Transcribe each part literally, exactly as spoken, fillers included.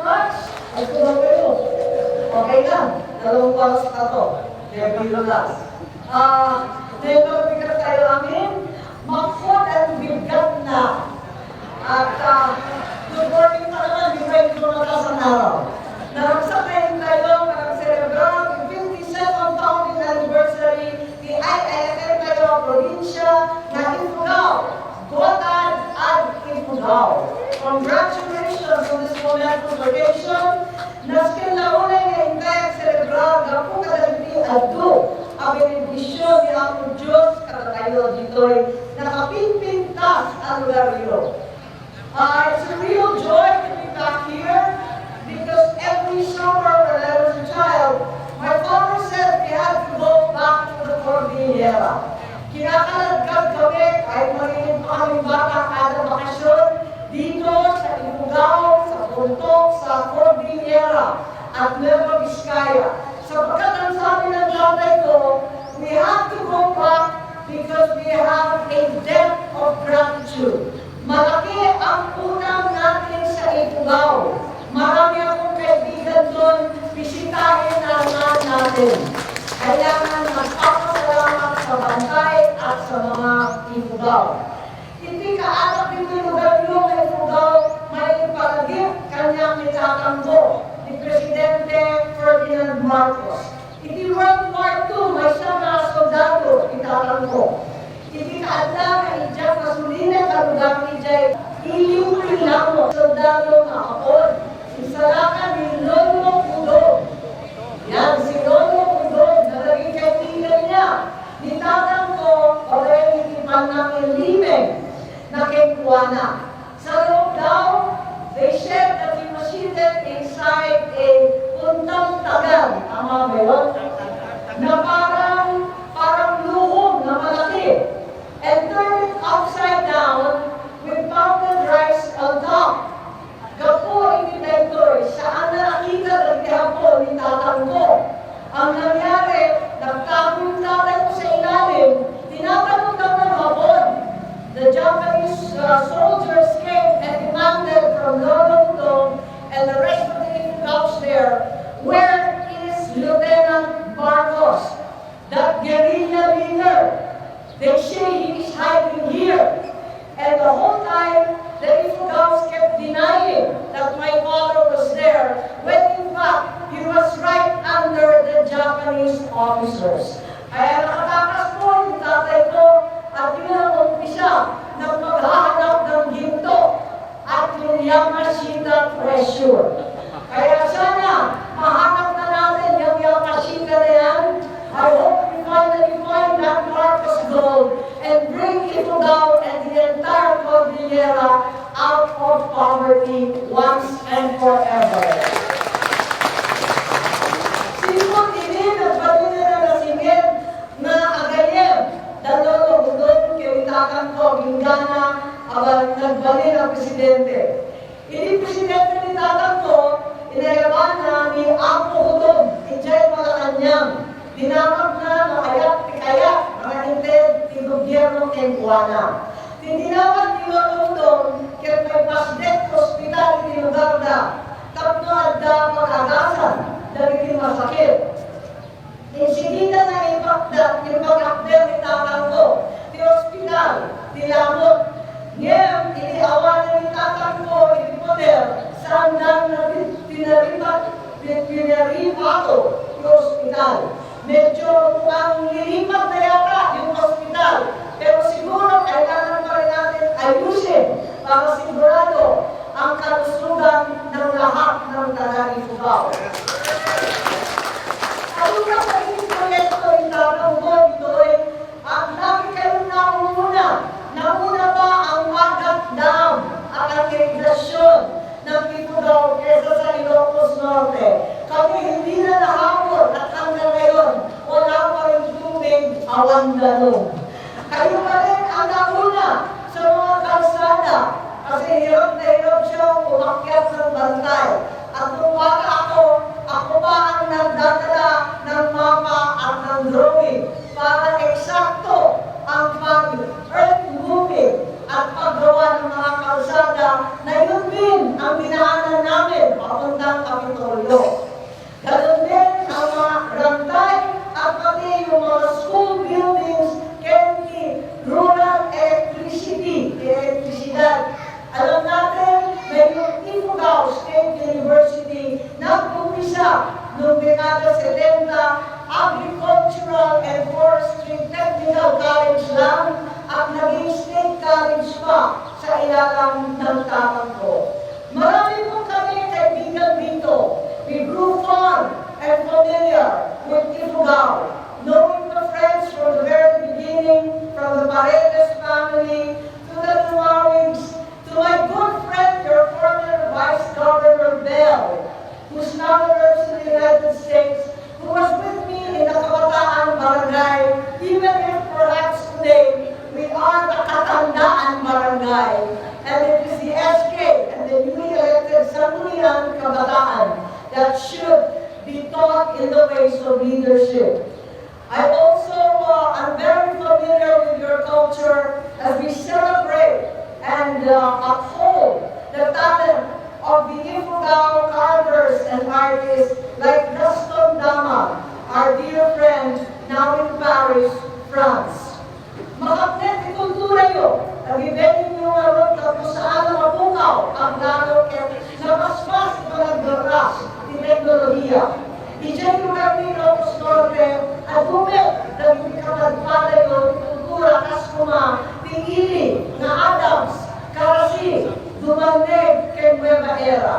Ay, kulang kayo. Okay lang. Dalawang oras pa to. Kaya biro lang. Ah, may mga bigat tayo amin. Makot ang bigat na. At, ah, good morning pa naman, di pa yung mataas ang araw. Naragsak na yung tayo para selebrar ang fifty-second founding anniversary ni I I F M tayo, probinsya na Ifugao. Guatan ed Ifugao. Congratulations on this momentous occasion. Nasken la unay nga intay agselebrar gapu kadagiti adu a benedision ni Apo Dios kadatayo ditoy nakapingpingtas a lugaryo. Uh, it's a real joy to be back here because every summer when I was a child, my father said we had to go back to the Cordillera. Kinakaladkad kami, kahit maliit pa kaming bata, kada bakasyon, dito sa Ifugao, sa bundok, sa Cordillera, at Nueva Vizcaya. Sapagkat ang sabi ng tatay ko, we have to go back because we have a debt of gratitude. Malaki ang utang natin sa Ifugao. Marami akong kaibigan doon, bisitahin na naman natin. Kailangan magpapasalamat sa bantay at sa mga Ifugao. Iti kaadda ditoy lugaryo nga Ifugao, maipalagip kaniak ni tatangko, ni Presidente Ferdinand Marcos. Iti World War Two, maysa nga soldado ni tatangko. Iti kaadda nga idiak nasulinek a lugar idiay Iliw-Ilamo, soldado nga apo, insalakan ni Lolo Udong. Yan, si Lolo Udong, naging kaibigan niya ni tatangko, babaen iti pannangilibeng na kenkuana. Sa loob daw, they said that he was seated inside a puntang tagan, tama ba yun? Na parang, parang luhong na malaki. And turned it upside down with pounded rice on top. Gapu iti daytoy, saan a nakita dagiti Hapon ni tatangko. Ang nangyari, nagtago yung tatay ko sa ilalim, tinatanong daw ng Hapon. The Japanese, uh, soldiers came and demanded from Lolo Udong and the rest of the Ifugaos there, "Where is Lieutenant Marcos?" That guerrilla leader, they say he is hiding here. And the whole time, the Ifugaos kept denying that my father was there, when in fact, he was right under the Japanese officers. Kaya nakatakas po yung tatay ko at yun ang umpisa ng paghahanap ng ginto at yung Yamashita treasure. Kaya sana, mahanap na natin yung Yamashita na yan. I hope we finally find that Marcos gold and bring Ifugao and the entire Cordillera out of poverty once and forever. Sino ini nagbalin na nasingit nga agayem, da Lolo Udong ken ni tatangko, inggana, aba, nagbalin a presidente. Idi presidente ni tatangko, inayabanna ni Apo Udong idiay Malacañang. Dinamagna no ayat ti kayat nga inted ti gobierno kenkuana. Ti dinamag ni Lolo Udong ket maipasdek ti ospital iti lugarda tapno adda pag-agasan dagiti masakit. Insigida nga impakda, impag-akder ni tatangko ti ospital, ti lamot. Ngem, idi awanen ni tatangko iti poder, saandan nga ti-, tinaripat, ti-, tinaripato ti ospital. Medyo mukhang lilipat na yata yung ospital. Pero siguro kailangan pa rin natin ayusin para sigurado ang kalusugan ng lahat ng taga-Ifugao. Ang unang naging proyekto ni Tatang Boy Toy ang lagi kayong nauna. Nauna pa ang Magat Dam at ang irigasyon ng Ifugao kesa sa Ilocos Norte. Kami hindi na nahabol at hanggang ngayon, wala pa rin tubig, awan danum. Kayo pa rin ang nauna sa mga kalsada kasi hirap na hirap siya umakyat ng bantay. At nung bata ako, ako pa ang nagdadala ng mapa at ng drawing para eksakto ang pag-earth moving at paggawa ng mga kalsada na yun din ang dinaanan namin papunta of the Ifugao carvers and artists like Gaston Damal, our dear friend, now in Paris, France. Makapnek ti kulturayo, ta gibelinyo ngarud tapno saan a mapukaw, aglalo ket napaspas ti panagdarras ti teknolohiya. Idiay lugar ti Ilocos Norte, adu met dagiti kapadpadayo ti kultura kas koma ti Ili nga Adams, Carasi, Dumanneg, ken Nueva Eara.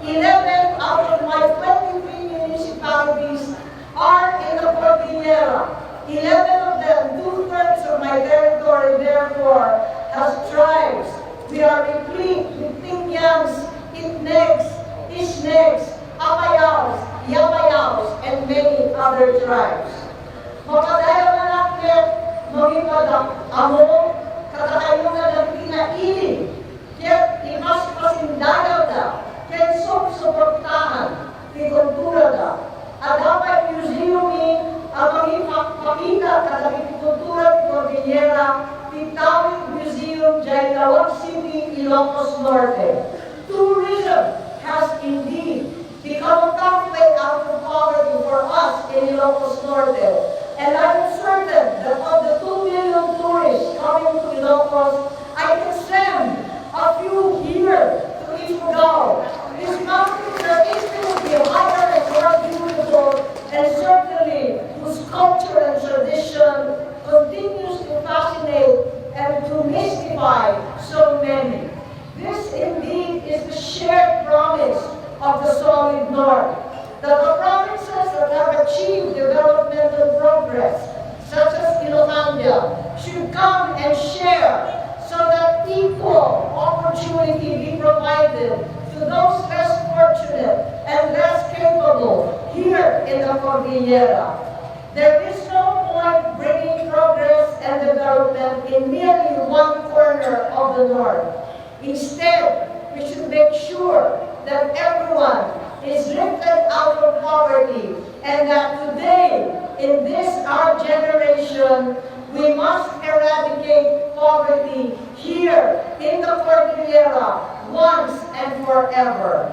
Eleven out of my twenty-three municipalities are in the Cordillera. Eleven of them, two-thirds of my territory, therefore, has tribes. We are replete with Tingyans, Itnegs, Ishnegs, Apayaws, Yapayaws, and many other tribes. Mapadayaw nga nakket, mangipada-, amo, kadakayo nga dagiti naili, ket ipaspasindayaw da, ken supsuportahan ti kulturada. Adda pay museum-mi a mangipakpakita kadagiti kultura ti Cordillera ti Tawid Museum diay Laoag City, Ilocos Norte. Tourism has indeed become a pathway out of poverty for us in Ilocos Norte, and I am certain that of the two million tourists coming to Ilocos, I can send a few here to Ifugao. These mountains are infinitely higher and more beautiful, and certainly whose culture and tradition continues to fascinate and to mystify so many. This indeed is the shared promise of the Solid North, that the provinces that have achieved developmental progress, such as Ilocania, should come and share so that equal opportunity be provided to those less fortunate and less capable here in the Cordillera. There is no point bringing progress and development in merely one corner of the North. Instead, we should make sure that everyone is lifted out of poverty and that today, in this our generation, we must eradicate poverty here in the Cordillera once and forever.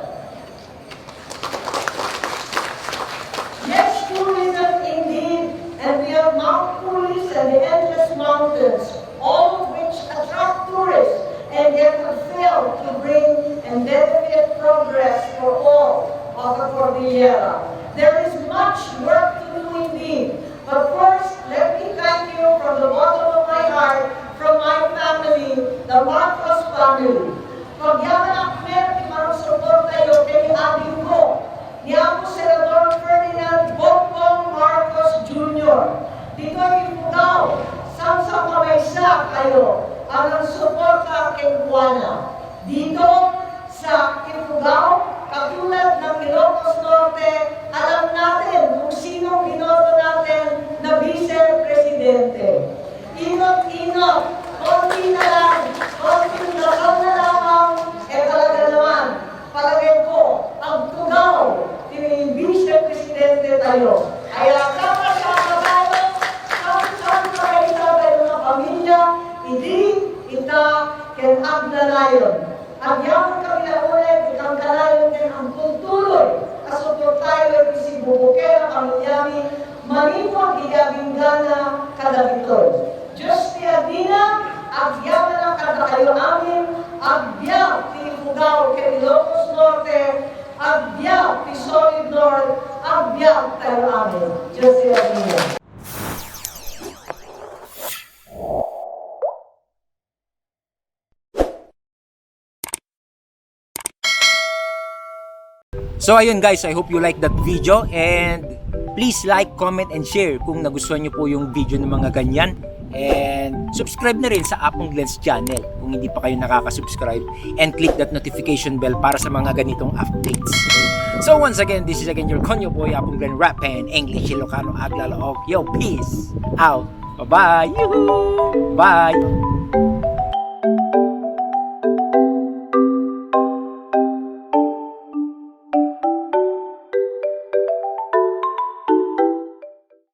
Yes, tourism indeed, and we have Mount Pulis and the Andes Mountains, all of which attract tourists and yet have failed to bring and benefit progress for all of the Cordillera. There is much work to do indeed, but first, let me thank you from the bottom of my heart, from my family, the Marcos family. Pagyamanak met ti panagsuportayo ken ni adingko, ni Apo Senador Ferdinand Bongbong Marcos Junior. Ditoy Ifugao, sangsangamaysa kayo a nagsuporta kenkuana. Dito sa Ifugao, katulad ng Ilocos Norte, alam natin kung sino binoto natin na Vice Presidente. Inot-inot, konti na lang, konting dasal na lamang, e talaga naman, palagay ko, agtugaw ti Vice Presidente tayo. Kaya sama-sama tayo, sangsangamaysa tayo nga pamilya, idi, ita, ken agnanayon. Agyamankami la unay ti kankanayon ken agtultuloy a suportayo iti sibubuken a pamiliami manipud iti agingga kadagitoy. Dios ti agina, agyamanak kadakayo amin, agbiag ti Ifugao ken Ilocos Norte, agbiag ti Solid North, agbiag tayo amin. Dios ti agina. So ayun guys, I hope you like that video and please like, comment, and share kung nagustuhan nyo po yung video ng mga ganyan. And subscribe na rin sa Apong Glenn's channel kung hindi pa kayo nakaka-subscribe. And click that notification bell para sa mga ganitong updates. So once again, this is again your Konyo boy, Apong Glenn, rapping English, Ilocano, Aglalaok. Yo, peace out. Bye-bye. Yoo-hoo. Bye.